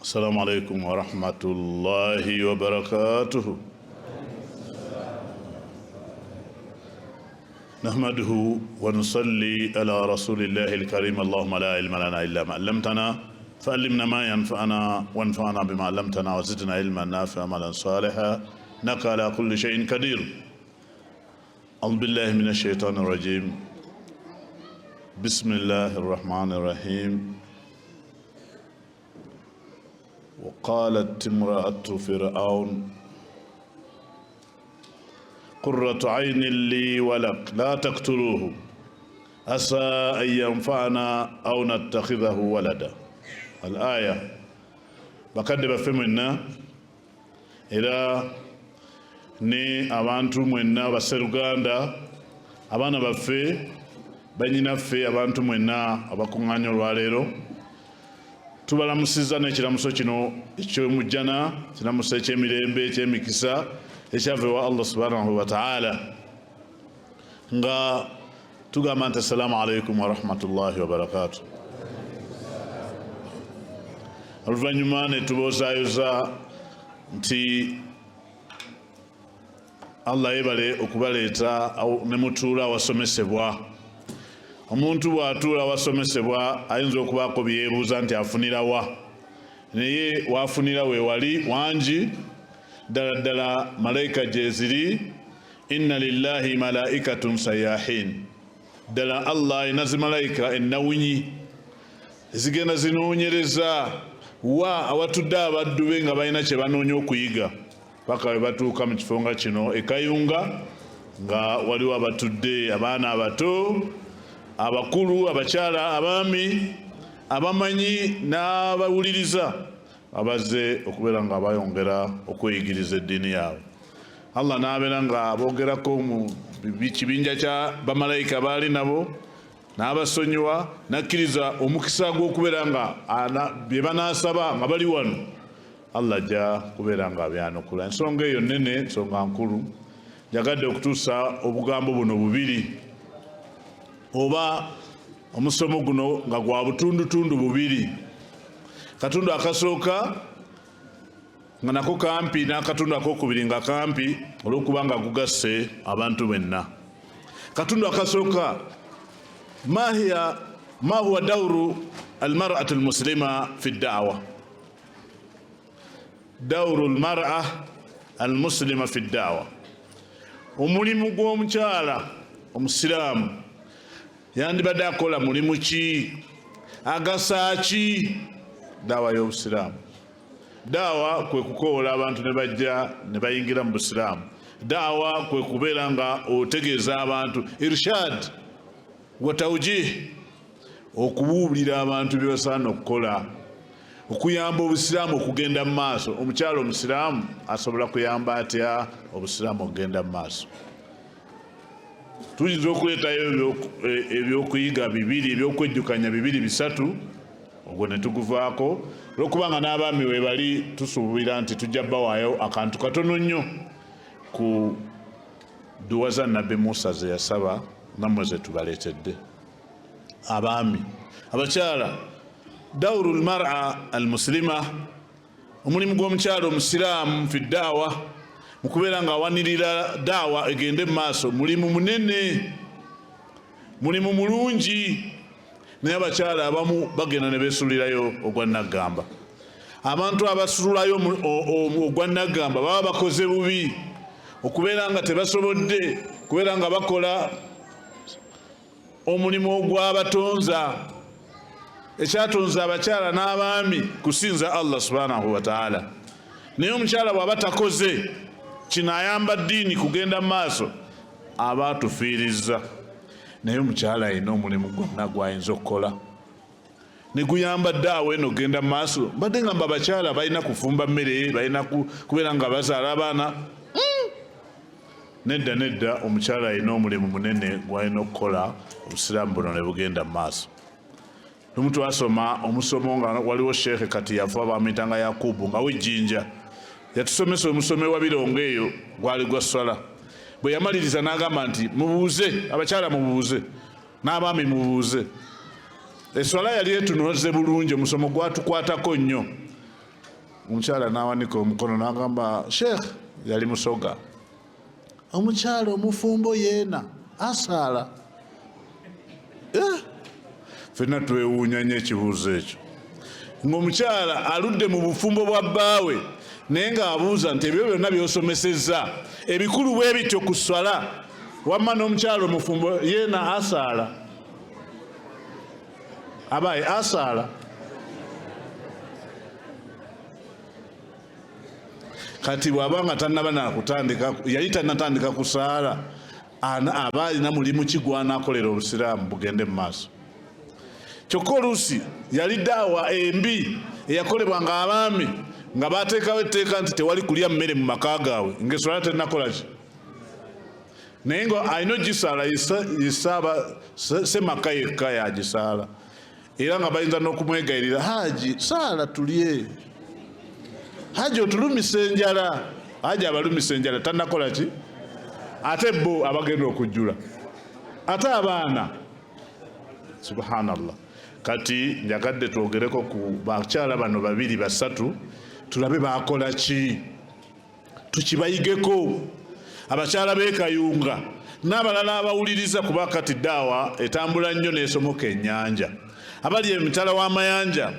Assalamu alaikum warahmatullahi wabarakatuhu. نحمده ونصلي على رسول الله الكريم. اللهم لا علم لنا إلا ما علمتنا فعلمنا ما ينفعنا وانفعنا بما علمتنا وزدنا علما نافعا عملا صالحا إنك على كل شيء قدير. أعوذ بالله من الشيطان الرجيم. بسم الله الرحمن الرحيم. وقالت امرأة فرعون قرة عين لي ولك لا تقتلوه عسى أن ينفعنا أو نتخذه ولدا. الآية. Bakadde baffe mwenna, era ne abantu mwenna baseruganda, abaana baffe, banyinaffe, abantu mwenna abakuŋŋaanya olwaleero, tubalamusizza n'ekiramuso kino ekyomujjana, kiramuso ekyemirembe, ekyemikisa, ekyava ewa Allah subhanahu wataala, nga tugamba nti assalamu alaikum warahmatullahi wabarakatu. Oluvannyuma ne tuboozayoza nti Allah yebale okubaleeta ne mutuula awasomesebwa. Omuntu bw'atuula awasomesebwa ayinza okubaako byeyebuuza nti afunirawa, naye waafunira weewali wangi ddala ddala, malayika gyeziri. Inna lillahi malaikatun sayahin. Ddala Allah alina zimalayika ennawunyi ezigenda zinoonyereza wa awatudde abaddu be nga balina kye banoonya okuyiga, paka we batuuka mu kifo nga kino ekayunga, nga waliwo abatudde, abaana abato, abakulu, abakyala, abaami, abamanyi n'abawuliriza, abazze okubeera nga bayongera okweyigiriza eddiini yaabwe. Allah n'abeera nga boogerako mu kibinja kya bamalayika baali nabo, n'abasonyiwa, n'akkiriza omukisa gw'okubeera nga bye banaasaba nga bali wano Allah ajja kubeera nga abyanukula. Ensonga eyo nene, nsonga nkulu. Njagadde okutuusa obugambo buno bubiri, oba omusomo guno nga gwa butundutundu bubiri. Katundu akasooka nga nako kampi, n'akatundu akokubiri nga kampi, olw'okuba nga gugasse abantu benna. Katundu akasooka: mahiya ma huwa dauru almar'atu almuslima fi da'wa, dauru almar'a almuslima fi da'wa. Omulimu gw'omukyala omusiraamu yandibadde akola mulimu ki, agasa ki daawa y'obusiraamu? Daawa kwe kukowoola abantu ne bajja ne bayingira mu busiraamu. Daawa kwe kubeera nga otegeeza abantu, irshad wa tawjih, okubuulira abantu bye basaana okukola okuyamba obusiraamu okugenda mu maaso. Omukyala omusiraamu asobola kuyamba atya obusiraamu okugenda mu maaso? Tuyinza okuleetayo ebyokuyiga bibiri, ebyokwejjukanya bibiri, bisatu, ogwo ne tuguvaako, olwokubanga n'abaami we bali, tusuubira nti tujja bbawaayo akantu katono nnyo ku dduwa za Nabbi Musa ze yasaba, nammwe ze tubaleetedde abaami. Abakyala, dauru lmara almuslima, omulimu gw'omukyala omusiraamu fi daawa, mu kubeera nga awanirira daawa egende mu maaso, mulimu munene, mulimu mulungi. Naye abakyala abamu bagenda ne beesulirayo ogwa naggamba. Abantu abasululayo ogwa naggamba baba bakoze bubi, okubeera nga tebasobodde kubeera nga bakola omulimu ogwabatonza. Ekyatonza abakyala n'abaami kusinza Allah subhanahu wataala. Naye omukyala bw'aba takoze kino ayamba ddiini kugenda mu maaso, aba atufiirizza. Naye omukyala alina omulimu gwonna gwayinza okukola ne guyamba ddaawa eno okugenda mu maaso. Mbadde ngamba abakyala balina kufumba mmere, balina kubeera nga bazaala abaana. Nedda, nedda, omukyala alina omulimu munene gwalina okukola obusiraamu buno ne bugenda mu maaso. Lumu twasoma omusomo nga waliwo sheekhe, kati yafa, bamuyitanga Yakubu, nga wejjinja, yatusomesa omusomo ewabirongo eyo, gwali gwa swala. Bwe yamaliriza n'agamba nti mubuuze abakyala, mubuuze n'abaami, mubuuze. Eswala yali etunoze bulungi, omusomo gwatukwatako nnyo. Omukyala n'awanika omukono n'agamba, Sheikh, yali Musoga, omukyala omufumbo yeena asaala? Fenna twewuunya nnyo ekibuuzo ekyo, ng'omukyala aludde mu bufumbo bwa bbaawe naye ng'abuuza nti ebyo byonna by'osomesezza ebikulu bwe bityo ku sswala, wamma n'omukyala omufumbo yeena asaala? Abaye asaala? Kati bw'aba nga tannaba nakutandika, yali tannatandika kusaala, aba alina mulimu ki gw'anaakolera obusiraamu bugende mu maaso? Kyokka oluusi yali daawa embi eyakolebwanga abaami nga bateekawo etteeka nti tewali kulya mmere mu maka gaabwe ng'eswala tennakola ki, naye nga alina ogisaala yisaaba semaka yekka yagisaala, era nga bayinza n'okumwegayirira, Haji saala tulye, Haji otulumisa enjala. Haji abalumisa enjala tannakola ki, ate bo abagenda okujjula, ate abaana. Subhanallah. Kati njagadde twogereko ku bakyala bano babiri basatu, tulabe bakola ki, tukibayigeko abakyala b'e Kayunga n'abalala abawuliriza, kuba kati daawa etambula nnyo n'esomoka ennyanja. Abali emitala w'amayanja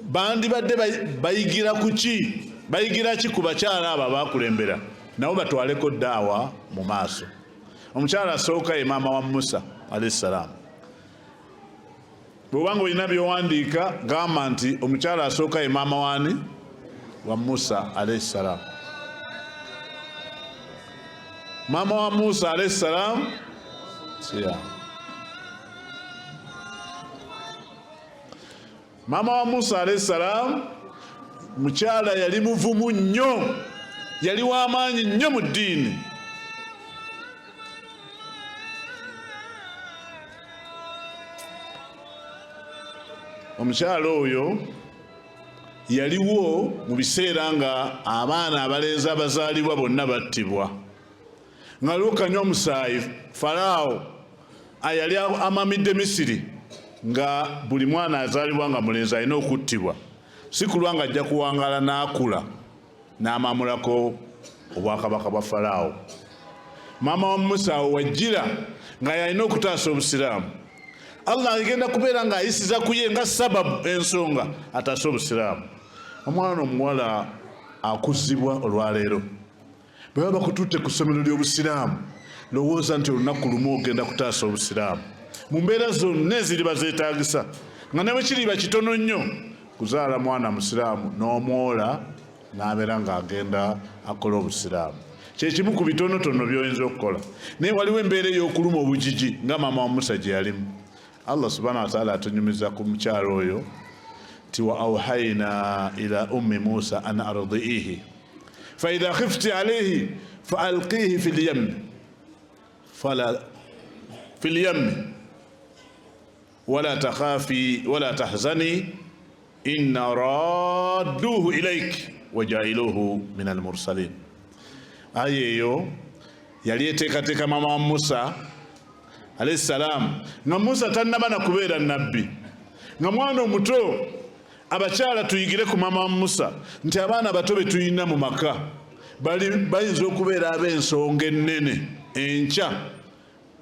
bandibadde bayigira ku ki, bayigira ki ku bakyala abo abakulembera, nabo batwaleko daawa mu maaso. Omukyala asooka ye maama wa Musa alayhi salaam. Bw'oba nga olina by'owandiika, gamba nti omukyala asooka ye maama waani? Wa Musa alayhi salaam. Maama wa Musa alayhi salaam siya. Maama wa Musa alayhi salaam mukyala yali muvumu nnyo, yali w'amaanyi nnyo mu ddiini. Omukyala oyo yaliwo mu biseera nga abaana abalenzi abazaalibwa bonna battibwa, nga lukanywa omusaayi. Faraawo ayali amamidde Misiri nga buli mwana azaalibwa nga mulenzi alina okuttibwa, si kulwa nga ajja kuwangaala n'akula n'amamulako obwakabaka bwa Faraawo. Maama wa Musa awo wajjira nga yalina okutaasa obusiraamu. Allah agenda kubeera ng'ayisiza ku ye nga sababu ensonga ataase obusiraamu. Omwana omuwala akuzibwa olwaleero, bwe baba bakututte ku ssomero ly'obusiraamu, lowooza nti olunaku lumu ogenda kutaasa obusiraamu mu mbeera zonna eziriba zeetaagisa, nga ne bwe kiriba kitono nnyo kuzaala mwana musiraamu n'omwola n'abeera ng'agenda akola obusiraamu, kyekimu ku bitonotono by'oyinza okukola. Naye waliwo embeera ey'okuluma obugigi nga maama wa Musa gye yalimu. Allah subhanahu wa ta'ala atunyumiza ku mukyalo oyo ti wa auhaina ila ummi Musa an ardiihi fa idha khifti alayhi fa alqihi fil yammi fala fil yammi wala takhafi wala tahzani inna radduhu ilaik wajailuhu min almursalin. Aya eyo yali eteekateeka maama wa Musa alayhi salaam, nga Musa tannaba na kubeera nabbi, nga mwana omuto. Abakyala tuyigire ku maama wa Musa nti abaana bato be tulina mu maka bayinza okubeera ab'ensonga ennene enkya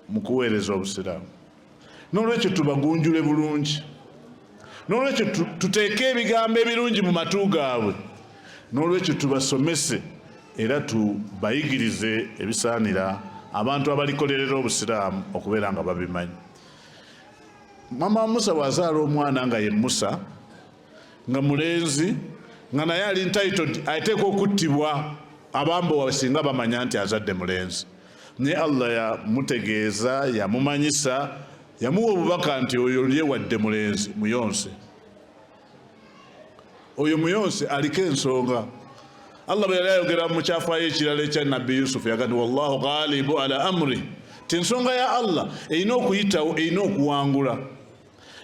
mu kuweereza obusiraamu. N'olwekyo tubagunjule bulungi, n'olwekyo tuteeke ebigambo ebirungi mu matu gaabwe, n'olwekyo tubasomese era tubayigirize ebisaanira abantu abalikolerera obusiraamu okubeera nga babimanyi. Mama wa Musa bw'azaala omwana nga ye Musa, nga mulenzi, nga naye ali entitled, ateekwa okuttibwa abambowa singa bamanya nti azadde mulenzi. Naye Allah yamutegeeza, yamumanyisa, yamuwa obubaka nti oyo lye wadde mulenzi muyonse, oyo muyonse aliko ensonga. Allah bwe yali ayogera mu kyafaayo ekirala ekya Nabbi Yusufu, yagamba nti wallahu ghalibu ala amri, ti ensonga ya Allah erina okuyitawo, erina okuwangula.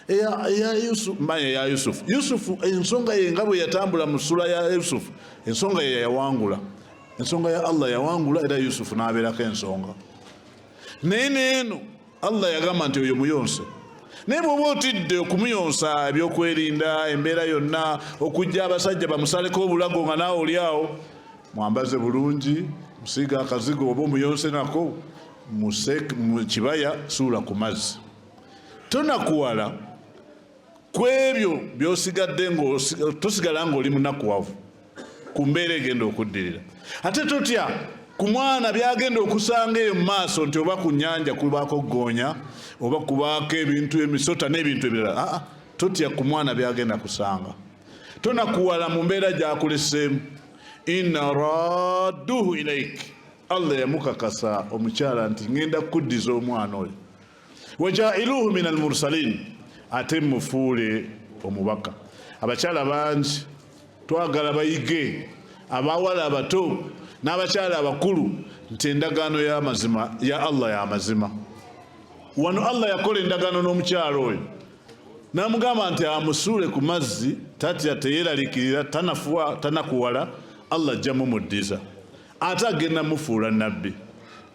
Eya Yusufu, manya ya Yusufu, Yusufu ensonga ye nga bwe yatambula mu ssula ya Yusufu, ensonga ye yawangula, ensonga ya Allah yawangula, era Yusufu n'abeerako ensonga. Naye neeno Allah yagamba nti oyo muyonse. Naye bw'oba otidde okumuyonsa, ebyokwerinda, embeera yonna, okujja abasajja bamusaleko obulago nga naawe oli awo, mwambaze bulungi, musiiga akazigo oba omuyonse nako, mu kibaya, suula ku mazzi. Tonakuwala ku ebyo by'osigadde, tosigala ng'oli munakuwavu ku mbeera egenda okuddirira. Ate totya ku mwana byagenda okusanga eyo mu maaso, nti oba ku nnyanja kubaako ggoonya oba kubaako ebintu, emisota n'ebintu ebirala. Aa, totya ku mwana byagenda kusanga. Tonakuwala mu mbeera gyakuleseemu. Inna radduhu ilaik, Allah yamukakasa omukyala nti ngenda kukuddiza omwana oyo, wajailuhu min almursalin, ate mufuule omubaka. Abakyala bangi twagala bayige, abawala abato n'abakyala abakulu, nti endagaano y'amazima ya Allah y'amazima. Wano Allah yakola endagaano n'omukyala oyo n'amugamba nti amusuule ku mazzi, tatya, teyeralikirira, tanafuwa, tanakuwala, Allah ajja mumuddiza, ate agenda mufuula nabbi.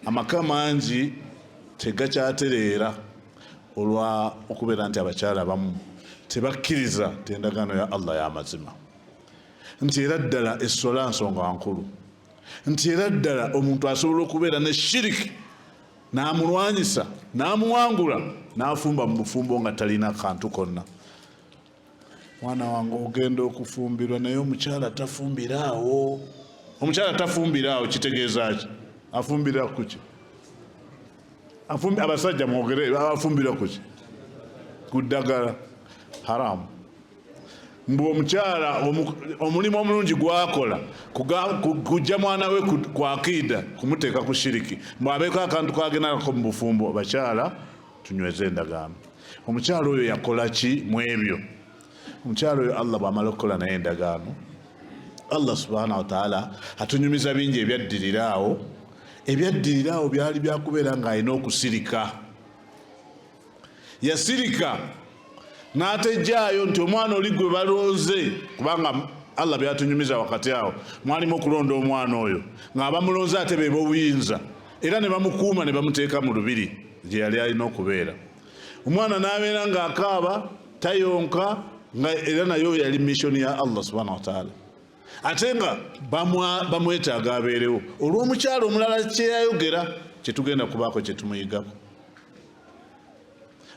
Amaka mangi tegakyatereera olwa okubeera nti abakyala abamu tebakkiriza nti endagaano ya Allah y'amazima, nti era ddala essola nsonga nkulu, nti era ddala omuntu asobola okubeera ne shiriki n'amulwanyisa n'amuwangula n'afumba mu bufumbo nga talina kantu konna. Mwana wange, ogenda okufumbirwa, naye omukyala tafumbiraawo. Omukyala tafumbiraawo kitegeeza ki? Afumbira kuki? Abasajja mwogere, afumbira kuki? Ku ddagala haramu. Mbu omukyala omulimu omulungi gwakola kujja mwana we ku akiida, kumuteeka ku shiriki, mbu abeeko akantu kagendako mu bufumbo. Bakyala, tunyweze endagaano. Omukyala oyo yakola ki mu ebyo? Omukyala oyo Allah bw'amala okukola naye endagaano, Allah subhanahu wataala atunyumiza bingi ebyaddirira awo. Ebyaddirira awo byali byakubeera ng'alina okusirika. Yasirika n'atejjaayo nti omwana oli gwe balonze, kubanga Allah byatunyumiza wakati awo mwalimu okulonda omwana oyo, ng'abamulonze ate be b'obuyinza, era ne bamukuuma ne bamuteeka mu lubiri gye yali alina okubeera. Omwana n'abeera ng'akaaba, tayonka, nga era nayo yali mission ya Allah subhanahu wataala, ate nga bamwetaaga abeerewo olw'omukyalo omulala kyeyayogera kyetugenda kubaako kyetumuyigako.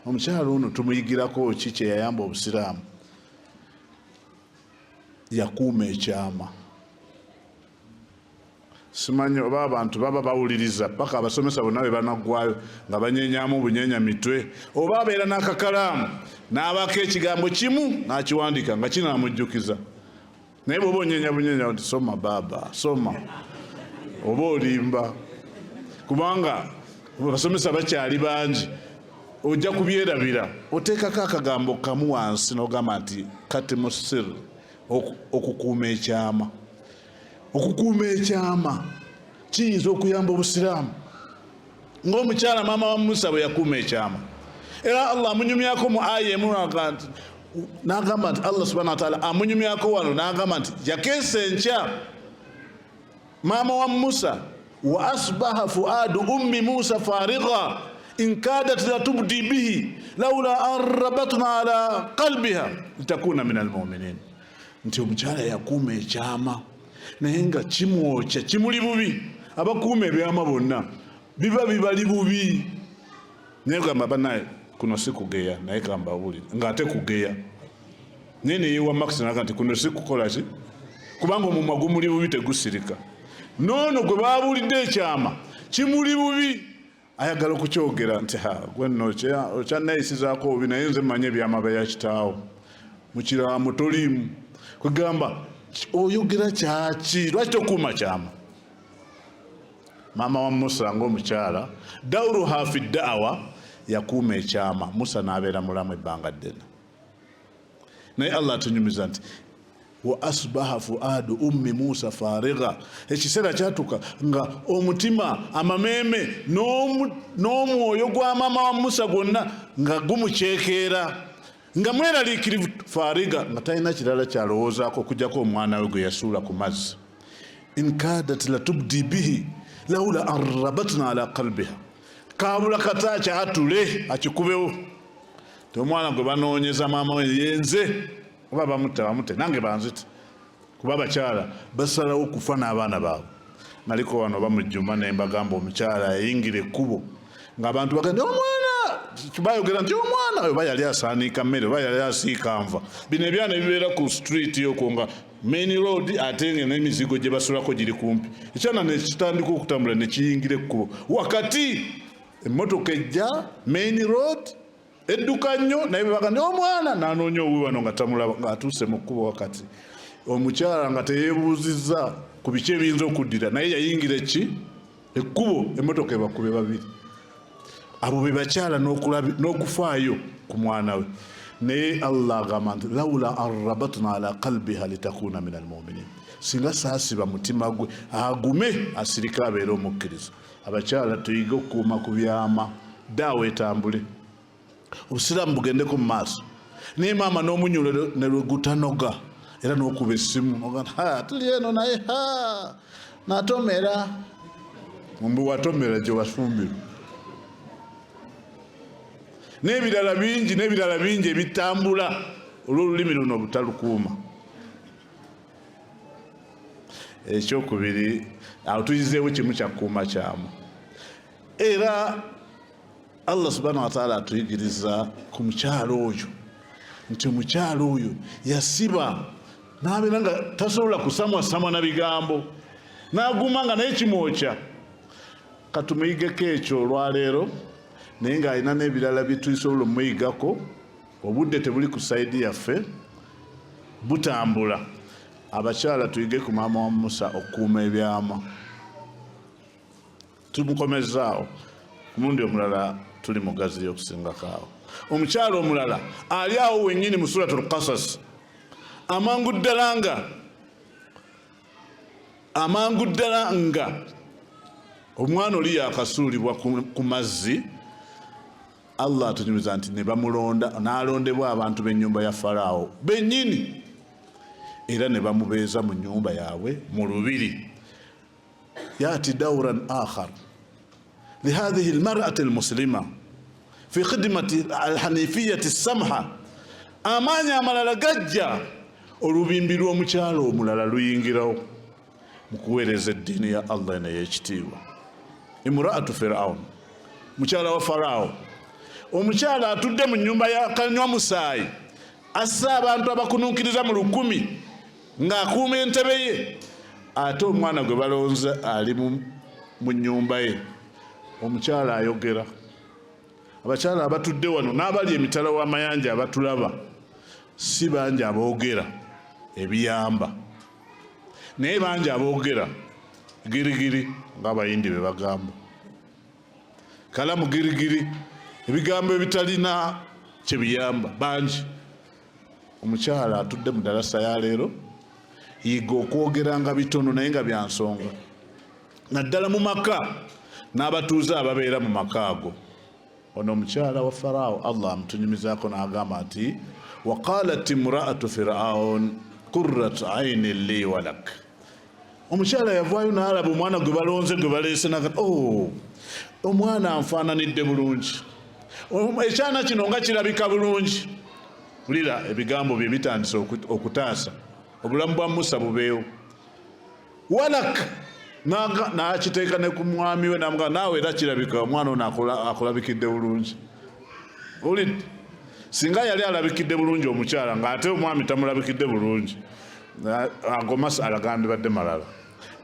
Omukyalo ono tumuyigirako ki kyeyayamba obusiraamu? Yakuuma ekyama. Simanyi oba abantu baba bawuliriza paka abasomesa bonna be banaggwayo nga banyenyamu obunyenya mitwe, oba abeera n'akakalaamu n'abaako ekigambo kimu n'akiwandika nga kinamujjukiza. Naye bwoba onyenya bunyenya nti soma baaba soma, oba olimba, kubanga abasomesa bakyali bangi, ojja kubyerabira. Oteekako akagambo kamu wansi n'ogamba nti kati musir, okukuuma ekyama. Okukuuma ekyama kiyinza okuyamba obusiraamu, ng'omukyala maama wa Musa bwe yakuuma ekyama. Era Allah amunyumyako mu aya emu n'agamba nti Allah subhana wataala amunyumyako wano n'agamba nti yakeesa enkya maama wa Musa, wa asbaha fuadu ummi Musa farigha in kadat latubdi bihi laula an rabatna ala qalbiha litakuna min almuminin. Nti omukyala yakuuma ekyama naye nga kimwokya, kimuli bubi. Abakuuma ebyama bonna biba bibali bubi, naye gamba banaye kuno si kugeya, naye kambawulire ng'ate kugeya, naye neyewa max naga nti kuno si kukola ki, kubanga omumwa gumuli bubi, tegusirika. Noono gwe babuulidde ekyama kimuli bubi, ayagala okukyogera nti ha, gwe nno okyanneeyisizaako obubi, naye nze mmanyi ebyama bya kitaawo mu kiraamo toliimu. Kwegamba oyogera kyaki? Lwaki tokuuma kyama? Maama wa Musa ng'omukyala, dauruha fi daawa, yakuuma ekyama, Musa n'abeera mulamu ebbanga ddene. Naye Allah atunyumiza nti wa asbaha fuadu ummi Musa farigha, ekiseera kyatuka nga omutima, amameeme n'omwoyo gwa maama wa Musa gwonna nga gumukyekeera, nga mweraliikirivu, fariga, nga talina kirala kyalowoozaako okujjako omwana we gwe yasuula ku mazzi. In kadat latubdi bihi laula an rabatna ala qalbiha, kabula kata kyatule akikubewo. Ti omwana gwe banoonyeza maama we yenze, oba bamutta bamute, nange banzite. Kuba abakyala basalawo okufa n'abaana baabwe. Naliko wano oba mu Juma ne mbagamba omukyala yayingira ekkubo ng'abantu bagenda omwana, bayogera nti omwana oba yali asaaniika mmere oba yali asiika nva. Bino ebyana ebibeera ku street okwo nga main road, ate nga n'emizigo gye basulako giri kumpi. Ekyana ne kitandika okutambula ne kiyingira ekkubo wakati, emmotoka ejja main road edduka nnyo, naye bebaga nti omwana n'anoonya owuwe wano nga tamulaba, ng'atuuse mu kkubo wakati. Omukyala nga teyeebuuzizza ku biki ebiyinza okuddira, naye yayingira eki ekkubo, emmotoka ebakube babiri. Abo be bakyala n'okufaayo ku mwana we. Naye Allah agamba nti laula an rabatna ala qalbiha litakuna min almuminin, singa saasiba mutima gwe agume asirike abeere omukkiriza. Abakyala tuyige okukuuma ku byama, daawa etambule, obusiraamu bugendeko mu maaso. Naye maama n'omunyulo ne lwegutanoga era n'okuba essimu tuli eno, naye natomera mbu watomera gye wafumbirwa n'ebirala bingi, n'ebirala bingi ebitambula olw'olulimi luno obutalukuuma. Ekyokubiri, awo tuyizeewo kimu kyakuuma kyama. Era Allah subhanahu wataala atuyigiriza ku mukyalo oyo nti omukyalo oyo yasiba n'abeera nga tasobola kusamwasamwa na bigambo, n'aguma nga naye kimwokya. Katumuyigeko ekyo olwaleero, naye ng'alina n'ebirala byetusobola omuyigako. Obudde tebuli ku side yaffe, butambula. Abakyala tuyige ku maama wa Musa okukuuma ebyama. Tumukomezaawo, ku mulundi omulala tuli mugaziyo okusingako awo. Omukyala omulala ali awo wennyini mu Suratul Qasas, amangu ddala nga amangu ddala nga omwana oli yakasuulibwa ku mazzi, Allah atunyumiza nti ne bamulonda, n'alondebwa abantu b'ennyumba ya Faraawo bennyini, era ne bamubeeza mu nnyumba yaabwe mu lubiri. Yati dauran akhar lihadhihi almar'ati almuslima fi khidmati alhanifiyati samha. Amaanyi amalala gajja, olubimbi lw'omukyalo omulala luyingirawo mu kuweereza eddiini ya Allah eno ey'ekitiibwa. Imraatu Firaun, mukyala wa Faraawo, omukyala atudde mu nnyumba ya kanywa musaayi, assa abantu abakununkiriza mu 1000 ng'akuuma entebe ye, ate omwana gwe balonze ali mu nnyumba ye. Omukyala ayogera. Abakyala abatudde wano n'abali emitala w'amayanja abatulaba, si bangi aboogera ebiyamba, naye bangi aboogera girigiri, ng'Abayindi be bagamba kalamu girigiri, ebigambo ebitalina kyebiyamba bangi. Omukyala atudde mu dalasa ya leero, yiga okwogeranga bitono naye nga bya nsonga, naddala mu maka n'abatuuze ababeera mu maka ago. Ono omukyala wa Faraawo, Allah amutunyumizaako n'agamba nti waqalat imraatu firaun qurrat aini li walak. Omukyala yavaayo n'alaba omwana gwe balonze, gwe baleese, naga oh, omwana anfaananidde bulungi, ekyana kino nga kirabika bulungi. Wulira ebigambo bye bitandise okutaasa obulamu bwa Musa bubeewo. Walak, n'akiteeka ne ku mwami we, namugaa naawe era kirabika omwana ono akulabikidde bulungi. Owulidde? Singa yali alabikidde bulungi omukyala ng'ate omwami tamulabikidde bulungi, ago masala gandibadde malala,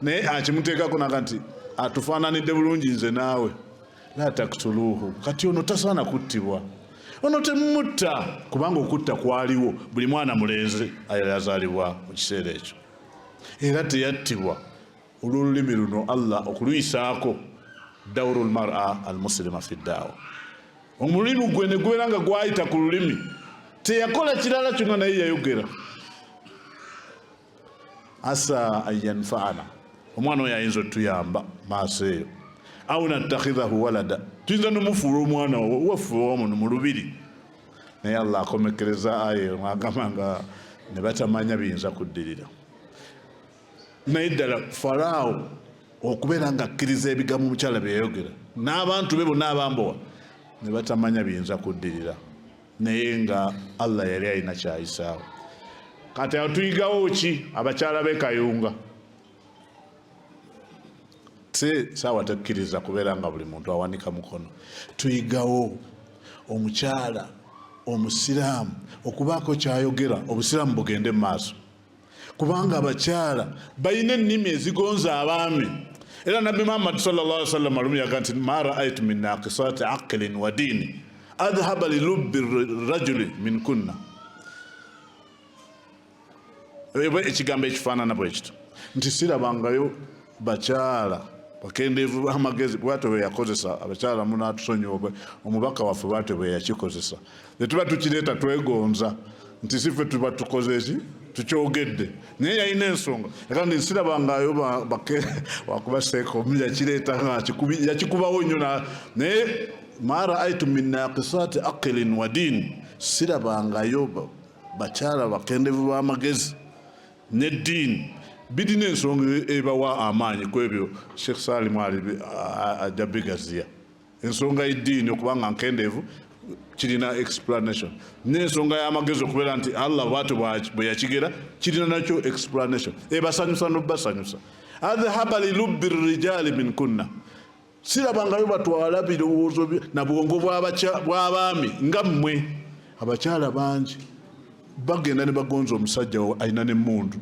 naye akimuteekako naga nti atufaananidde bulungi nze naawe. La taktuluuhu, kati ono tasaana kuttibwa, ono temumutta, kubanga okutta kwaliwo buli mwana mulenzi ayazaalibwa mu kiseera ekyo. Era teyattibwa olw'olulimi luno Allah okuluyisaako. Dauru lmara almuslima fi ddaawa, omulimu gwe ne gubeera nga gwayita ku lulimi, teyakola kirala kyonna naye yayogera. Asa an yanfaana, omwana oyo ayinza otuyamba maaso eyo, au nattakhidhahu walada, tuyinza nomufuula omwana waffe wamuno mu lubiri. Naye Allah akomekereza aya eyo agamba nga ne batamanya biyinza kuddirira. Naye ddala Faraawo okubeera nga akkiriza ebigambo omukyala bye yayogera n'abantu be bonna abambowa ne batamanya biyinza kuddirira. Naye nga Allah yali alina kyayisaawo. Kati awo tuyigawo ki abakyala b'e Kayunga? Si saawa tekkiriza kubeera nga buli muntu awanika mukono. Tuyigawo omukyala omusiraamu okubaako kyayogera obusiraamu bugende mu maaso, kubanga abakyala balina ennimi ezigonza abaami. Era Nabbi Muhammad sallallahu alaihi wasallam alumu yaga nti ma raaitu min naqisati aqlin wa dini adhhaba lilubbi rajuli min kunna. Ekigambo ekifaanana bwe kityo nti sirabangayo bakyala bakendeevu b'amagezi, bwatyo bwe yakozesa abakyala. Munatusonyiwa, omubaka waffe bwatyo bwe yakikozesa. Tetuba tukireeta twegonza nti si ffe tuba tukoze eki tukyogedde, naye yalina ensonga. Kandi sirabangayo wakuba seeko yakireeta nga yakikubawo nnyo, naye ma raaitu min naqisati aqlin wa din, sirabangayo bakyala bakendevu b'amagezi n'eddiini. Birina ensonga ebawa amaanyi ku ebyo. Sheikh Salim ali ajja bigaziya. Ensonga y'eddiini okubanga nkendeevu kirina explanation, n'ensonga y'amagezi okubeera nti Allah bwatyo bwe yakigera kirina nakyo explanation. Ebasanyusa n'obasanyusa. Adhhaba lilubbi rijali min kunna, sirabangayo batwala birowoozo na bwongo bw'abaami nga mmwe. Abakyala bangi bagenda ne bagonza omusajja alina n'emmundu.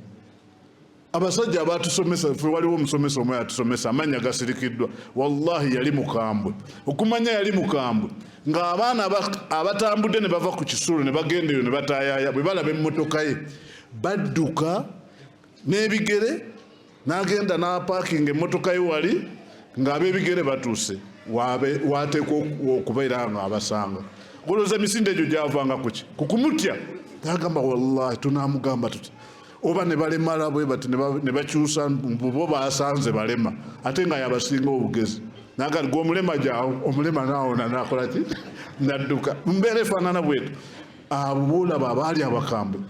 Abasajja abatusomesa ffe, waliwo omusomesa omu yatusomesa, amannya gasirikiddwa, wallahi yali mukambwe. Okumanya yali mukambwe ng'abaana abatambudde ne bava ku kisulo ne bagenda eyo ne bataayaaya, bwe balaba emmotoka ye badduka n'ebigere, n'agenda n'apaakinga emmotoka ye wali ng'ab'ebigere batuuse wateekwa okubeera nga abasanga. Olowooza emisinde egyo gyavanga kuki? Kukumutya. Agamba wallahi tunamugamba tuti oba ne balemala bwe bati ne bakyusa bo basanze balema, ate nga yabasinga obugezi. Naga gwe omulema gyawo omulema naawona nakola ki, nadduka. Mbeera efaanana bwetu. Abo boolaba abaali abakambwe,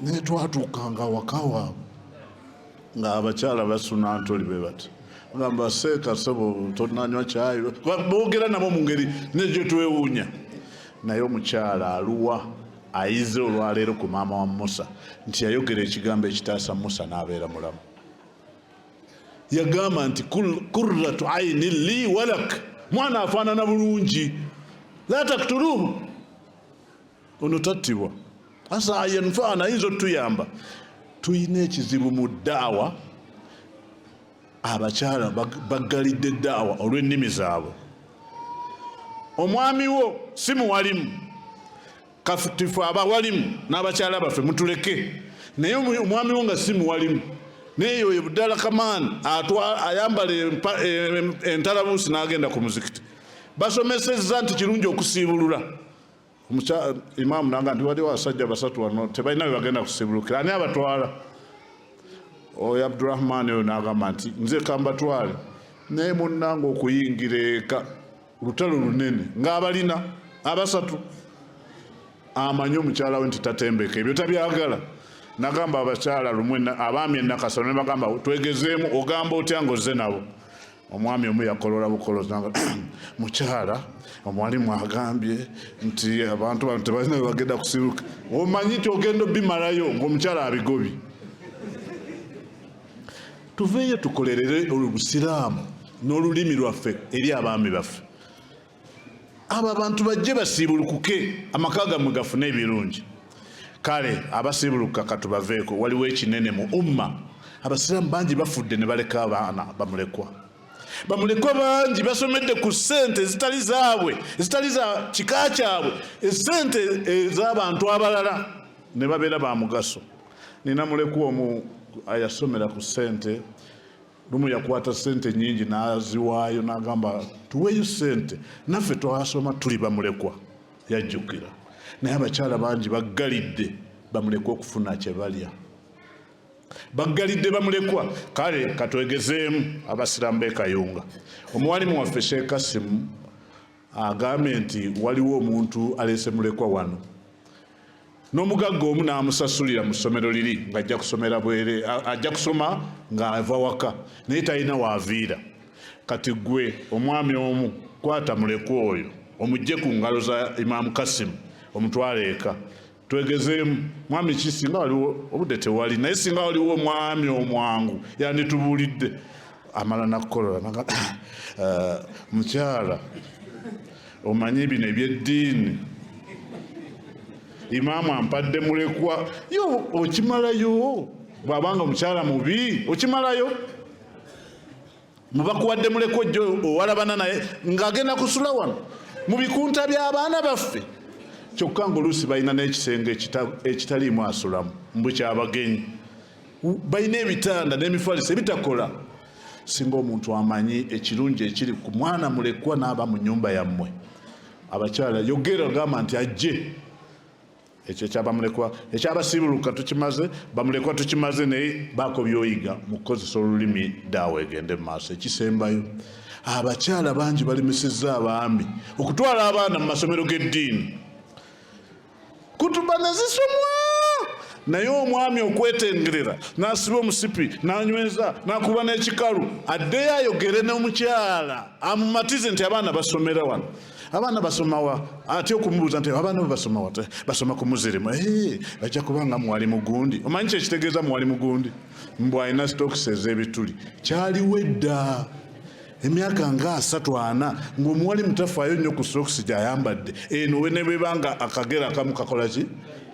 naye twatuukanga awaka waabwe ng'abakyala basuna ntoli be bati, bagamba seeka sebo tonanywa kyayi, boogera nabo mu ngeri negyo twewuunya. Naye omukyala aluwa ayize olwaleero ku maama wa Musa nti yayogera ekigambo ekitaasa Musa n'abeera mulamu. Yagamba nti kurratu aini li walak, mwana afaanana bulungi, la taktuluhu, ono tattibwa, asa yanfaana, ayinza otuyamba. Tulina ekizibu mu ddaawa, abakyala baggalidde eddaawa olw'ennimi zaabwe. Omwami wo si muwalimu, katifu abawalimu n'abakyala baffe mutuleke, naye omwami wo nga si muwalimu, naye oyo Budala Kamaani ayambala entalabuusi n'agenda ku muzikiti. Basomesezza nti kirungi okusiibulula. Imaamu nanga nti waliwo abasajja basatu wano tebalina bwe bagenda kusiibulukira, ani abatwala? Oyo Abdurahman oyo n'agamba nti nze kambatwale, naye munnange okuyingira eka lutalo lunene ng'abalina abasatu. Amanyi omukyala we nti tatembeka ebyo tabyagala. Nagamba abakyala lumwe abaami enakasano ne bagamba twegezeemu, ogamba otya ng'ozze nabo? Omwami omu yakolola bukolozi, mukyala omwalimu agambye nti abantu bano tebalina bwe bagenda kusiruka, omanyi nti ogenda obimalayo ng'omukyala abigobye. Tuveeyo tukolerere obusiraamu n'olulimi lwaffe eri abaami baffe. Abo abantu bajje basiibulukuke, amaka gammwe gafune ebirungi. Kale abasiibulukuka katubaveeko. Waliwo ekinene mu umma, abasiraamu bangi bafudde ne baleka abaana bamulekwa. Bamulekwa bangi basomedde ku ssente ezitali zaabwe, ezitali za kika kyabwe, essente ez'abantu abalala, ne babeera ba mugaso. Nina mulekwa omu ayasomera ku ssente. Lumu yakwata ssente nnyingi n'aziwaayo n'agamba tuweeyo ssente naffe twasoma tuli bamulekwa. Yajjukira. Naye abakyala bangi baggalidde bamulekwa okufuna kye balya, baggalidde bamulekwa. Kale katwegezeemu abasiraamu b'e Kayunga. Omuwalimu waffe Sheikh Kasimu agambye nti waliwo omuntu aleese mulekwa wano n'omugagga omu n'amusasulira mu ssomero liri ng'ajja kusomera bwere, ajja kusoma ng'ava waka naye talina waaviira. Kati gwe omwami omu kwata mulekwa oyo omugye ku ngalo za Imaamu Kasimu Omutwale eka twegezeemu mwami ki, singa waliwo obudde tewali, naye singa waliwo omwami omwangu yanditubuulidde. Amala nakukolola naga mukyala omanyi bino ebyeddiini, imaamu ampadde mulekwa yo, okimalayo. Bw'abanga omukyala mubi okimalayo, mubakuwadde mulekwa ojjo owalabana naye ng'agenda kusula wano mu bikunta by'abaana baffe. Kyokka ng'oluusi balina n'ekisenge ekitaliimu asulamu, mbu kyabagenyi. Balina ebitanda n'emifaliso ebitakola. Singa omuntu amanyi ekirungi ekiri ku mwana mulekwa n'aba mu nnyumba yammwe, abakyala yogera gamba nti ajje. Ekyo ekyabamulekwa, ekyabasiibuluka tukimaze, bamulekwa tukimaze, naye baako byoyiga mu kukozesa olulimi daawa egende mu maaso. Ekisembayo, abakyala bangi balemesezza abaami okutwala abaana mu masomero g'eddiini. Kutuba ne zisomwa, naye omwami okwetengerera n'asiba omusipi n'anyweza n'akuba n'ekikalu, addeyo ayogere n'omukyala amumatize nti abaana basomera wano. Abaana basoma wa? Atya okumubuuza nti abaana bo basoma wa? Basoma ku muzirimu. Bajja kubanga muwali mugundi. Omanyi kyekitegeeza muwali mugundi? Mbu alina sitokisi ez'ebituli. Kyaliwo edda emyaka nga 34 ng'omuwali mutafaayo nnyo ku sokisi gy'ayambadde eno, ne bweba nga akagera akamu kakola ki,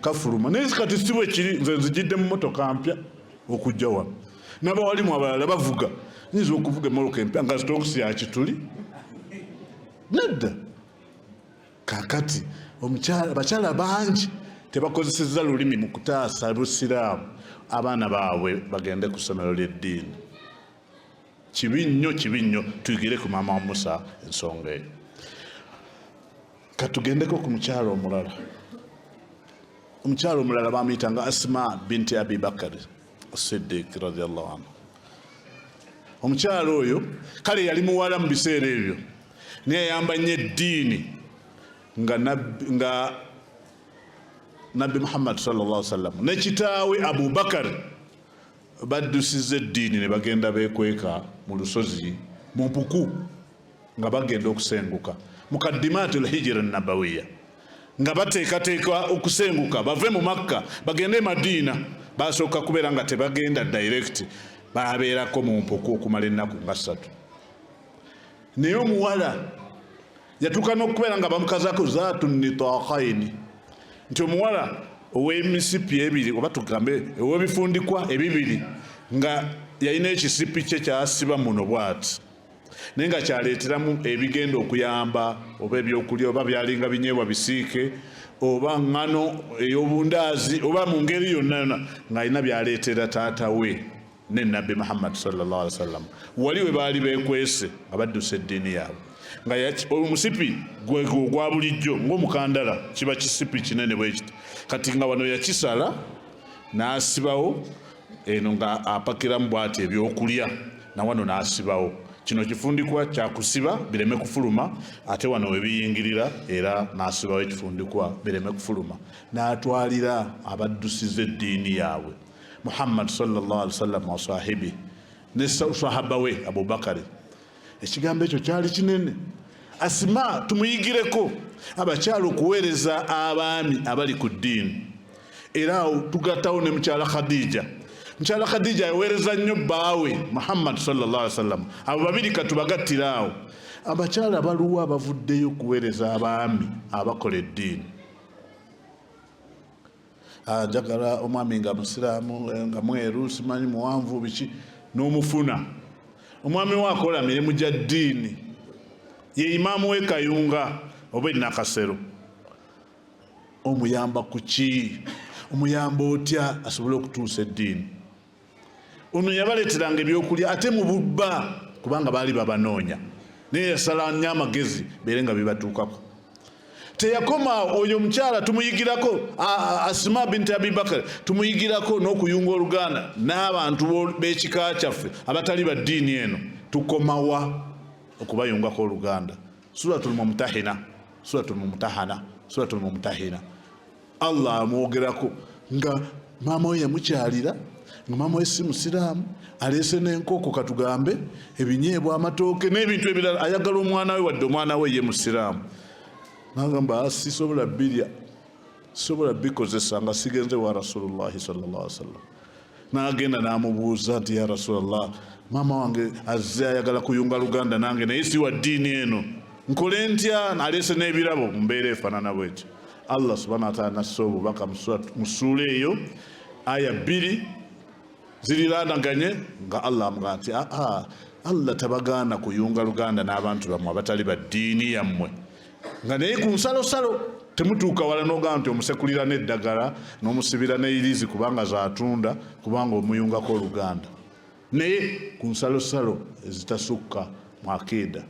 kafuluma. Naye kati si bwe kiri. Nze nzijidde mu motoka mpya okujja wano, n'abawalimu abalala bavuga. Nyinza okuvuga emmotoka empya nga sitokisi ya kituli? Nedda. Kakati abakyala bangi tebakozesezza lulimi mu kutaasa busiraamu, abaana baabwe bagende ku ssomero ly'eddiini. Kibi nnyo, kibi nnyo. Tuyigire ku maama wa Musa ensonga eyo. Katugendeko ku mukyala omulala. Omukyala omulala bamuyitanga Asma binti Abi Bakari Siddiq radiallahu anhu. Omukyala oyo kale yali muwala mu biseera ebyo, naye yayamba nnyo eddiini nga Nabbi Muhammad sallallahu alaihi wasallam ne kitaawe Abubakar baddusiza eddiini ne bagenda beekweka mu lusozi mu mpuku nga bagenda okusenguka, mukaddimaatu lhijira nabawiya, nga bateekateeka okusenguka bave mu Makka bagende e Madiina. Basooka kubeera nga tebagenda direct, babeerako mu mpuku okumala ennaku nga 3. Naye omuwala yatuuka n'okubeera nga bamukazaako zaatu nitaqaini, nti omuwala ow'emisipi ebiri, oba tugambe ow'ebifundikwa ebibiri, nga yalina ekisipi kye kyasiba muno bw'ati, naye nga kyaleeteramu ebigenda okuyamba, oba ebyokulya, oba byalinga binyeebwa bisiike, oba ŋŋano ey'obundaazi, oba mu ngeri yonna yonna ng'alina byaleetera taata we ne Nabbi Muhammad sallallahu alaihi wasallam wali we baali beekwese nga baddusa eddiini yaabwe. Nga omusipi gwe ogwa bulijjo ng'omukandala, kiba kisipi kinene bwe kiti. Kati nga wano yakisala n'asibawo eno nga apakiramu bw'ati ebyokulya, na wano n'asibawo kino kifundikwa kyakusiba bireme kufuluma, ate wano we biyingirira era n'asibawo ekifundikwa bireme kufuluma, n'atwalira abaddusiza eddiini yaabwe Muhammad sallallahu alaihi wasallam wa sahibi ne sahaba we Abubakari. Ekigambo ekyo kyali kinene. Asima tumuyigireko abakyala okuweereza abaami abali ku ddiini. Era awo tugattawo ne mukyala Khadija. Mukyala Khadija yaweereza nnyo bbaawe Muhammad sallallahu alaihi wasallam. Abo babiri katubagattira awo. Abakyala baluwa abavuddeyo okuweereza abaami abakola eddiini? Njagala omwami nga musiraamu, nga mweru, simanyi muwanvu biki, n'omufuna omwami we akola mirimu gya ddiini, ye imaamu w'e Kayunga oba e Nakasero. Omuyamba ku ki? Omuyamba otya asobole okutuusa eddiini? Ono yabaleeteranga ebyokulya ate mu bubba, kubanga baali babanoonya, naye yasala nnyo amagezi beere nga bibatuukako. Teyakoma oyo omukyala tumuyigirako, Asima binti Abibakar tumuyigirako n'okuyunga oluganda n'abantu b'ekika kyaffe abatali ba ddiini eno. Tukomawa okubayungako oluganda? Suratul Mumtahina, Suratul Mumtahana, Suratul Mumtahina, Allah amwogerako nga maama we yamukyalira, nga maama we si musiraamu, aleese n'enkoko, katugambe ebinyeebwa, amatooke n'ebintu ebirala, ayagala omwana we, wadde omwana we ye musiraamu. Nagamba, sisobola birya. Sobola bikozesa nga sigenze wa Rasulullahi sallallahu alaihi wasallam. N'agenda n'amubuuza nti, ya Rasulallah, maama wange azze ayagala kuyunga luganda nange, naye si wa ddiini eno, nkole ntya? Aleese n'ebirabo mu mbeera efaanana bwetyo. Allah subhanahu wataala nassa obubaka mu ssuula eyo, aya 2 ziriraanaganye, nga Allah amugamba nti, aa, Allah tabagaana kuyunga luganda n'abantu bammwe abatali ba ddiini yammwe, nga naye ku nsalosalo temutuuka wala n'ogamba nti omusekulira n'eddagala n'omusibira n'eirizi kubanga zaatunda, kubanga omuyungako oluganda. Naye ku nsalosalo ezitasukka mu akiida,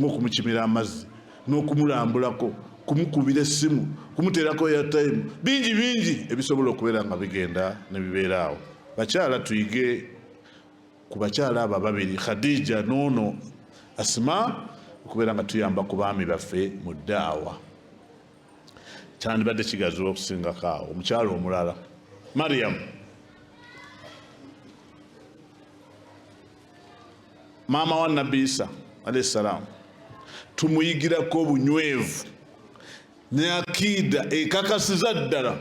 ng'okumukimira amazzi n'okumulambulako, kumukubira essimu, kumuteerako airtime, bingi bingi ebisobola okubeera nga bigenda ne bibeera awo. Bakyala, tuyige ku bakyala abo ababiri, Khadija n'ono Asima, okubeera nga tuyamba ku baami baffe mu ddaawa. Kyandibadde kigaziwa okusingako awo. Omukyala omulala, Mariam, maama wa Nabbi Isa alayhi salaamu, tumuyigirako obunywevu ne akiida ekakasiza ddala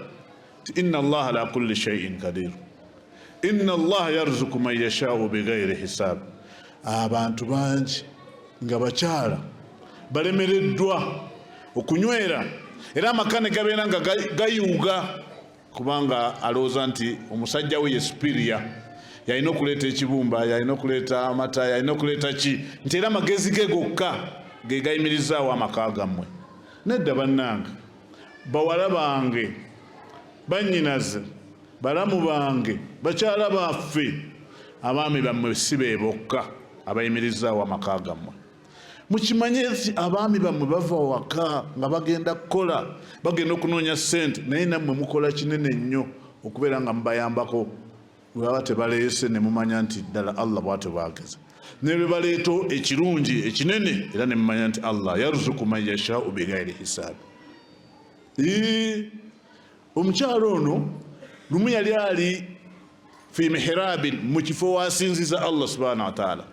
nti inna Allaha ala kulli shay'in kadir, inna Allaha yarzuku man yashau bighairi hisab. Abantu bangi nga bakyala balemereddwa okunywera, era amaka ne gabeera nga gayuuga, kubanga alowooza nti omusajja we ye superior, yalina okuleeta ekibumba, yalina okuleeta amata, yalina okuleeta ki, nti era amagezi ge gokka ge gayimirizaawo amaka gammwe. Nedda bannange, bawala bange, bannyinaze, balamu bange, bakyala baffe, abaami bammwe si be bokka abayimirizaawo amaka gammwe. Mukimanye nti abaami bammwe bava waka nga bagenda kukola, bagenda okunoonya ssente, naye nammwe mukola kinene nnyo okubeera nga mubayambako. Bwe baba tebaleese, ne mumanya nti ddala Allah bw'atyo bw'ageza, ne lwe baleeta ekirungi ekinene, era ne mumanya nti Allah yarzuku man yashau bighairi hisaabi. Omukyala ono lumu yali ali fi mihrabin, mu kifo wasinziza Allah subhanahu wa ta'ala,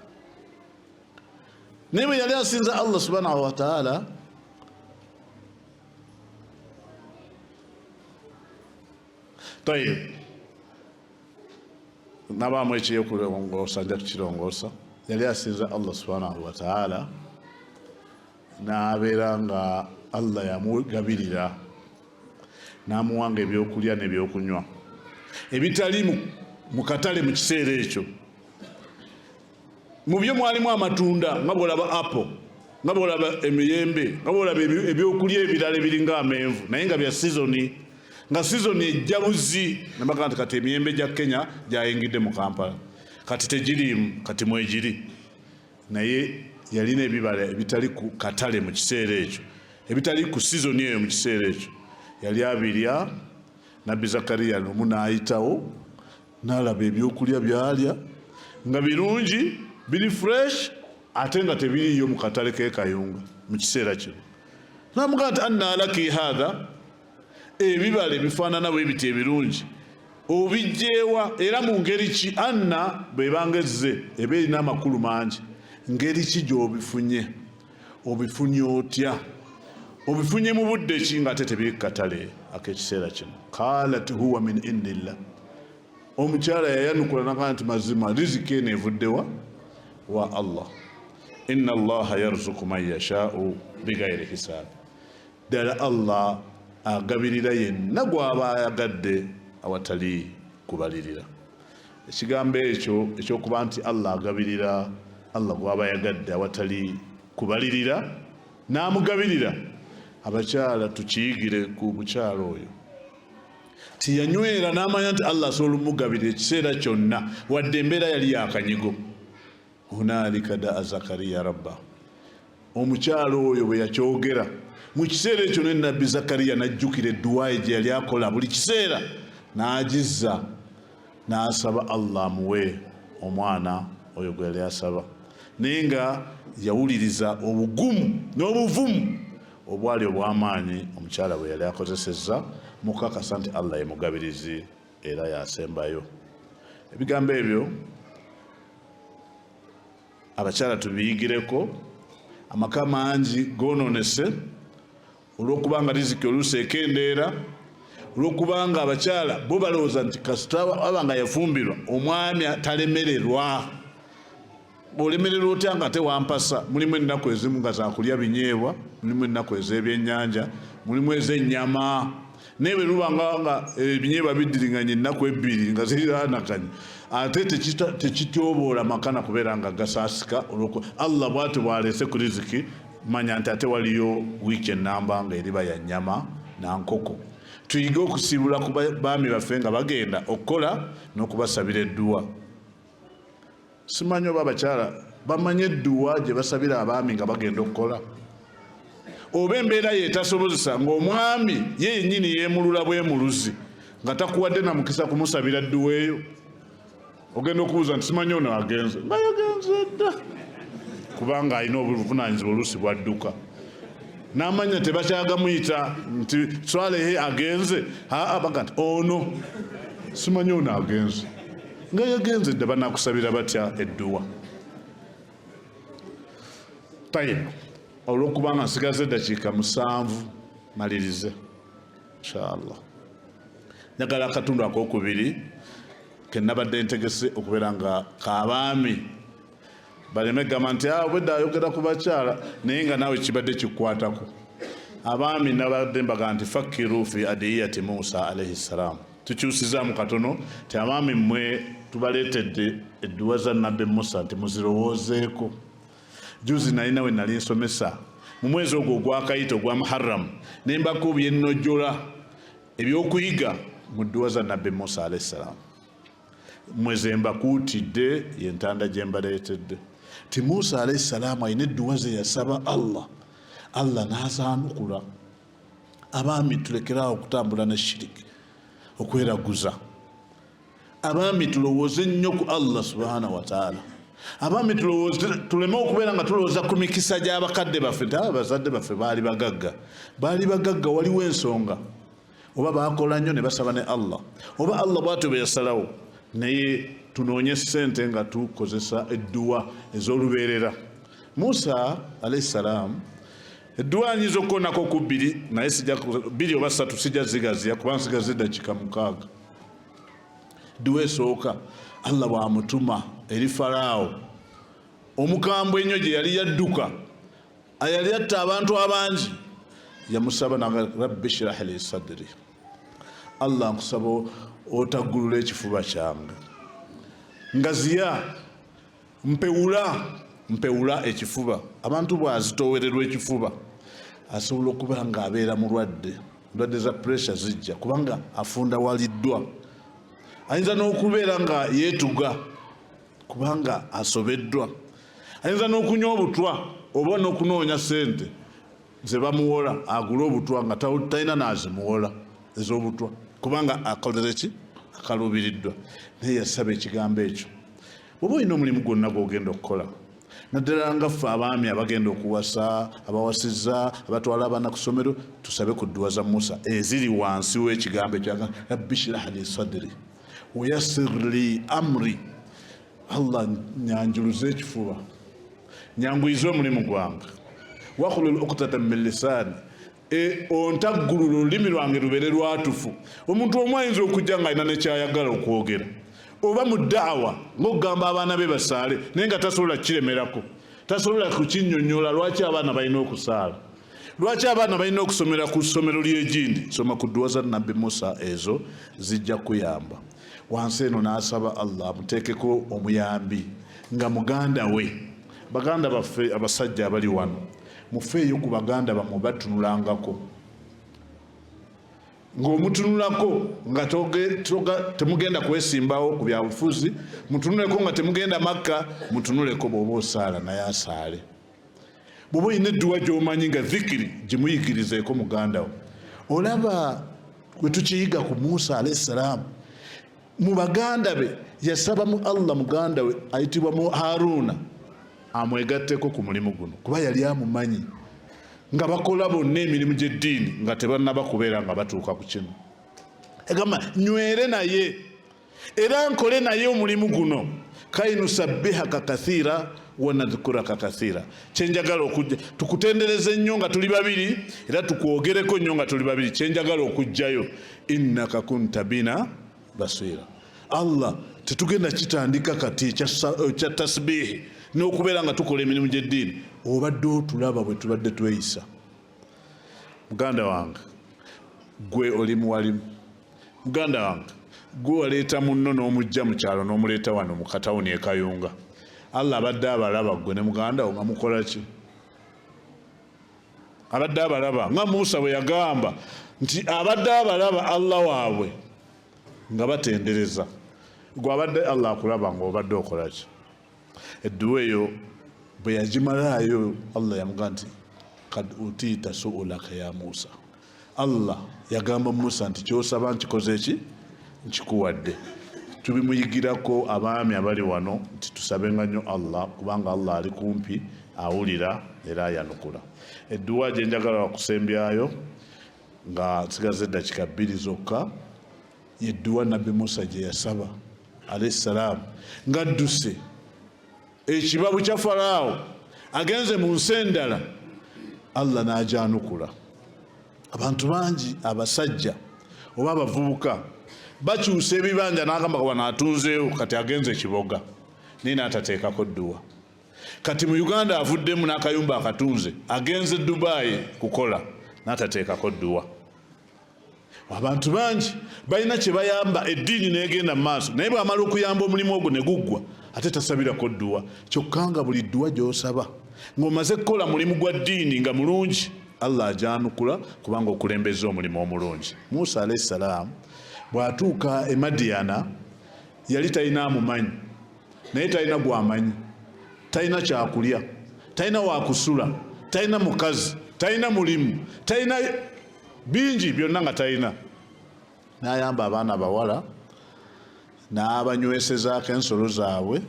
naye bwe yali asinza Allah subhanahu wa ta'ala, tayib, nabaamu ekyekulongoosa, nja kukirongoosa. Yali asinza Allah subhanahu wa ta'ala, n'abeera nga Allah yamugabirira n'amuwanga ebyokulya n'ebyokunywa ebitali mu katale mu kiseera ekyo. Mu byo mwalimu amatunda, nga bw'olaba apple, nga bw'olaba emiyembe, nga bw'olaba ebyokulya ebirala ebiringa amenvu, naye nga bya sizoni, nga sizoni ejja buzi. Nabaga nti kati emiyembe gya Kenya gyayingidde mu Kampala, kati tegiriimu, kati mwegiri. Naye yalina ebibala ebitali ku katale mu kiseera ekyo, ebitali ku sizoni eyo mu kiseera ekyo, yali abirya. Nabbi Zakariya lumu n'ayitawo n'alaba ebyokulya byalya nga birungi, biri fresh, ate nga tebiriiyo mu katale k'e Kayunga mu kiseera kino. N'amugamba nti, anna laki haatha, ebibala ebifaanana bwe biti ebirungi obijjeewa, era mu ngeri ki? Anna bw'ebanga ezze eba erina amakulu mangi. Ngeri ki gy'obifunye? Obifunye otya? Obifunye mu budde ki nga ate tebiri ku katale ak'ekiseera kino? Qalat huwa min indillah. Omukyala yayanukula nagaa nti mazima riziki eno evuddewa wa Allah. Inna Allaha yarzuku man yashau bighairi hisaabi. Ddala Allah agabirira yenna gw'aba ayagadde awatali kubalirira. Ekigambo ekyo ekyokuba nti Allah agabirira Allah gw'aba ayagadde awatali kubalirira n'amugabirira, abakyala tukiyigire ku mukyala oyo tiyanywera n'amanya nti Allah asobola omugabirira ekiseera kyonna, wadde embeera yali yakanyigo. Hunalika daa Zakariya rabba. Omukyala oyo bwe yakyogera mu kiseera ekyo, ne Nabbi Zakariya n'ajjukira edduwaayi gye yali akola buli kiseera, n'agizza n'asaba Allah amuwe omwana oyo gwe yali asaba, naye nga yawuliriza obugumu n'obuvumu obwali obw'amaanyi omukyala bwe yali akozesezza mukakasa nti Allah ye mugabirizi era yasembayo. Ebigambo ebyo abakyala tubiyigireko. Amaka mangi goononese olw'okubanga riziki oluusi ekendeera. Olwokubanga abakyala bo balowooza nti kasita aba nga yafumbirwa omwami talemererwa. Olemererwa otya nga tewampasa? Mulimu ennaku ezimu nga zakulya binyeebwa, mulimu ennaku ez'ebyennyanja, mulimu ez'ennyama. Naye bwe luba nga ebinyeebwa biddiringanye ennaku ebbiri nga ziriraanaganye, ate tekityoboola maka na kubeera nga gasaasika. Olw'oku Allah bw'atyo bw'aleese ku riziki, manya nti ate waliyo wiiki ennamba nga eriba ya nnyama na nkoko. Tuyige okusiibula ku baami baffe nga bagenda okukola n'okubasabira edduwa. Simanyi oba abakyala bamanyi edduwa gye basabira abaami nga bagenda okukola, oba embeera ye etasobozesa ng'omwami ye yennyini yeemulula bwemuluzi nga takuwadde na mukisa kumusabira dduwa eyo. Ogenda okubuuza nti simanyi ono agenze, nga yagenze dda, kubanga alina obuvunaanyizibwa oluusi bwadduka n'amanya tebakyagamuyita nti Swalehe agenze. Aa, baga nti ono simanyi ono agenze, nga yagenze dda. Banakusabira batya edduwa? Tayib, olwokubanga nsigaze eddakiika 7 malirize inshallah, njagala akatundu akokubiri kenabadde ntegese okubeera nga kabaami baleme gamba nti obwedda ayogera ku bakyala, naye nga naawe kibadde kikukwatako. Abaami nabadde mbaga nti fakiru fi adiyati Musa alaihi ssalam. Tukyusizaamu katono ti abaami mmwe tubaleetedde edduwa za Nabbi Musa nti muzirowoozeeko. Juzi nalina we nali nsomesa mu mwezi ogwo ogwakayita ogwa Muharram, ne mbako byennojjola ebyokuyiga mu dduwa za Nabbi Musa alaihi ssalam. Mmwe ze mbakuutidde yentanda gye mbaleetedde ti Musa alaihi ssalaamu alina edduwa ze yasaba Allah, Allah n'azaanukula. Abaami tulekeraawo okutambula ne shiriki, okweraguza. Abaami tulowooze nnyo ku Allah subhanahu wataala. Abaami tulowooze, tuleme okubeera nga tulowooza ku mikisa gy'abakadde baffe nti abazadde baffe baali bagagga. Baali bagagga, waliwo ensonga, oba baakola nnyo ne basaba ne Allah, oba Allah bw'atyo bwe yasalawo. Naye tunoonye ssente nga tukozesa edduwa ez'olubeerera. Musa alaihi ssalaamu edduwa nyinza okukonako ku bbiri, naye sijja bbiri oba ssatu, sijja zigaziya kuba nsigaza eddakiika 6. Dduwa esooka, Allah bw'amutuma eri Faraawo omukambwe ennyo gye yali yadduka, ayali atta abantu abangi, yamusaba naga rabbi shrah li sadri, Allah nkusaba otaggulula ekifuba kyange, ngaziya, mpewula mpewula ekifuba. Abantu bw'azitoowererwa ekifuba asobola okuba nga abeera mulwadde, endwadde za pressure zijja kubanga afundawaliddwa. Ayinza n'okubeera nga yeetuga kubanga asobeddwa. Ayinza n'okunywa obutwa oba n'okunoonya ssente ze bamuwola agule obutwa nga talina n'azimuwola ez'obutwa kubanga akolere ki, akaluubiriddwa. Naye yasaba ekigambo ekyo. Bw'oba olina omulimu gwonna gw'ogenda okukola, naddala nga ffe abaami abagenda okuwasa, abawasizza, abatwala abaana ku ssomero, tusabe ku dduwa za Musa eziri wansi w'ekigambo ekyo, rabbi shrah li sadri wayassir li amri, Allah nyanjuluze ekifuba, nyanguyize omulimu gwange, wahlul uqdatan min lisaani, ontaggulula olulimi lwange lubeere lwatufu. Omuntu omu ayinza okujja nga alina nekyayagala okwogera oba mu daawa ng'okugamba abaana be basaale, naye nga tasobola kukiremerako, tasobola kukinnyonnyola lwaki abaana balina okusaala, lwaki abaana balina okusomera ku ssomero ly'egindi. Soma ku dduwa za Nabbi Musa, ezo zijja kuyamba. Wansi eno n'asaba Allah amuteekeko omuyambi nga muganda we. Baganda baffe abasajja abali wano, mufeeyo ku baganda bammwe batunulangako, ng'omutunulako nga temugenda kwesimbawo ku byabufuzi, mutunuleko nga temugenda Makka, mutunuleko bw'oba osaala naye asaale. Bw'oba olina edduwa gy'omanyi nga dhikiri, gimuyigirizeeko muganda wo. Olaba bwe tukiyiga ku Musa alaihi ssalaamu, mu baganda be yasaba mu Allah muganda we ayitibwa mu Haruna amwegatteko ku mulimu guno, kuba yali amumanyi nga bakola bonna emirimu gy'eddiini nga tebannaba kubeera nga batuuka ku kino. Egamba nywere naye era nkole naye omulimu guno, kainusabbihaka kathira Wanadhkuraka kathira. Kyenjagala okujja tukutendereze nnyo nga tuli babiri, era tukwogereko nnyo nga tuli babiri. Kyenjagala okujjayo, innaka kunta bina basira. Allah, tetugenda kitandika kati ekya tasbihi n'okubeera nga tukola emirimu gy'eddiini, obadde otulaba bwe tubadde tweyisa. Muganda wange, gwe oli muwalimu. Muganda wange, gwe waleeta munno n'omujja mu kyalo n'omuleeta wano mu katawuni e Kayunga. Allah abadde abalaba gwe ne muganda wo nga mukola ki? Abadde abalaba nga Musa bwe yagamba nti abadde abalaba Allah waabwe nga batendereza. Gwe abadde Allah akulaba ng'obadde okola ki? Edduwa eyo bwe yagimalaayo, Allah yamugamba nti kad utiita suulaka ya Musa. Allah yagamba Musa nti kyosaba nkikoze ki? Nkikuwadde. Tubimuyigirako abaami abali wano nti tusabenga nnyo Allah, kubanga Allah ali kumpi, awulira era ayanukula. Edduwa gye njagala wakusembyayo nga nsigaza eddakiika 2 zokka, yedduwa Nabbi Musa gye yasaba alayhi salaam ng'adduse ekibabu kya Faraawo, agenze mu nsi endala, Allah n'agyanukula. Abantu bangi abasajja oba abavubuka bakyusa ebibanja n'agamba wano atunzeewo kati agenze Kiboga, naye n'atateekako dduwa. Kati mu Uganda avuddemu n'akayumba akatunze, agenze Dubai kukola, n'atateekako dduwa. Abantu bangi balina kye bayamba eddiini n'egenda mu maaso, naye bw'amala okuyamba omulimu ogwo ne guggwa ate tasabirako dduwa. Kyokka nga buli dduwa gy'osaba ng'omaze kukola mulimu gwa ddiini nga mulungi, Allah agyanukula kubanga okulembeza omulimu omulungi. Musa alayhi salaam bw'atuuka e Madiyana yali talina amumanyi, naye talina gwamanyi, talina kyakulya, talina wakusula, talina mukazi, talina mulimu, talina bingi byonna nga talina. N'ayamba abaana abawala n'abanywesezaako ensolo zaabwe,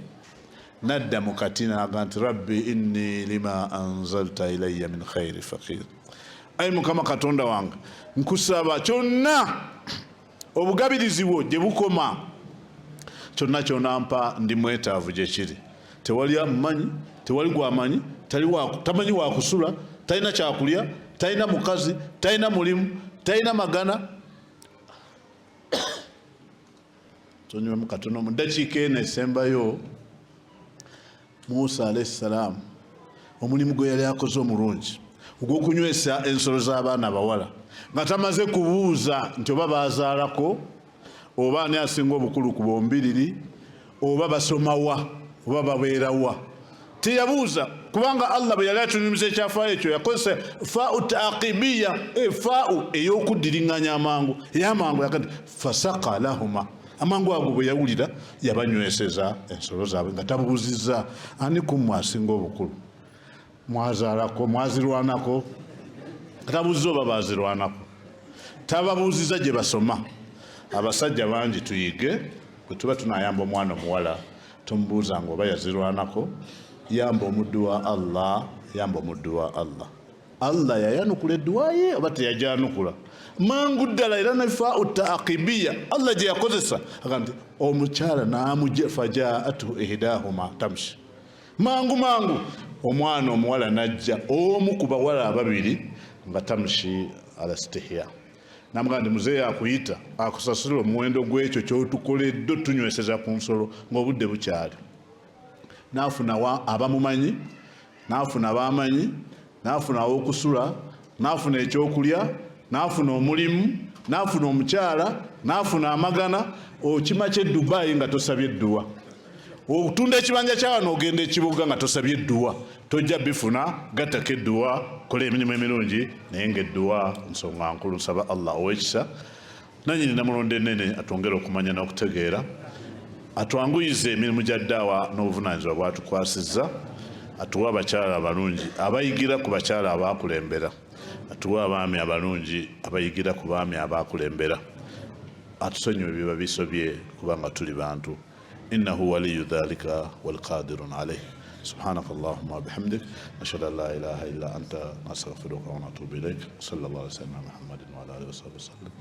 n'adda mu kati n'agamba nti rabbi inni lima anzalta ilayya min khairi faqir. Ayi Mukama Katonda wange, nkusaba kyonna obugabirizi bwo gye bukoma, kyonna kyonampa ndi mwetaavu gye kiri. Tewali amumanyi, tewali gwamanyi, tamanyi wakusula, talina kyakulya, talina mukazi, talina mulimu, talina magana. Tonywemu katono mu ddakiika eno esembayo. Musa alayhi salaam omulimu gwe yali akoze omulungi ogw'okunywesa ensolo z'abaana abawala nga tamaze kubuuza nti oba baazaalako, oba ani asinga obukulu ku bombiriri, oba basomawa, oba babeerawa, teyabuuza, kubanga Allah bwe yali atunyumiza ekyafaayo ekyo yakozesa faau taqibiya, faau ey'okuddiringanya amangu, ey'amangu yakati fasaka lahuma, amangu ago bwe yawulira yabanyweseza ensolo zaabwe nga tabuuzizza ani kummwe asinga obukulu, mwazaalako, mwazirwanako, tabuuzizza oba baazirwanako, tababuuzizza gye basoma. Abasajja bangi tuyige, bwe tuba tunayamba omwana omuwala tomubuuza nga oba yazirwanako, yamba omuddu wa Allah, yamba omuddu wa Allah. Allah yayanukula edduwa ye oba teyagyanukula mangu ddala. Era ne faau taaqibiya Allah gye yakozesa agamba nti omukyala n'amujja fajaatuhu ihdahuma tamshi, mangu mangu omwana omuwala n'ajja omu ku bawala ababiri nga tamshi ala stihya, namugamba nti muzeeyi akuyita akusasula omuwendo gw'ekyo ky'otukoledde otunyweseza ku nsolo ng'obudde bukyali. N'afuna abamumanyi, n'afuna abamanyi, n'afuna awokusula, n'afuna ekyokulya, n'afuna omulimu, n'afuna omukyala, n'afuna amagana. Okima kye Dubai nga tosabye dduwa, otunda ekibanja kya wano ogenda ekibuga nga tosabye dduwa, tojja bifuna. Gattako edduwa, kola emirimu emirungi, naye ng'edduwa nsonga nkulu. Nsaba Allah ow'ekisa nannyini namulondo ennene atwongere okumanya n'okutegeera, atwanguyize emirimu gya ddaawa n'obuvunaanyizibwa bw'atukwasizza, atuwe abakyala abalungi abayigira ku bakyala abakulembera, atuwe abaami abalungi abayigira ku baami abakulembera, atusonyiwe ebiba bisobye kubanga tuli bantu. Innahu waliyu dhalika walqadirun alayh. Subhanaka allahumma bihamdik, nashhadu an la ilaha illa anta, nastaghfiruka wa natubu ilayk. Sallallahu alaihi wa sallam Muhammadin wa ala alihi wa sahbihi wasallam.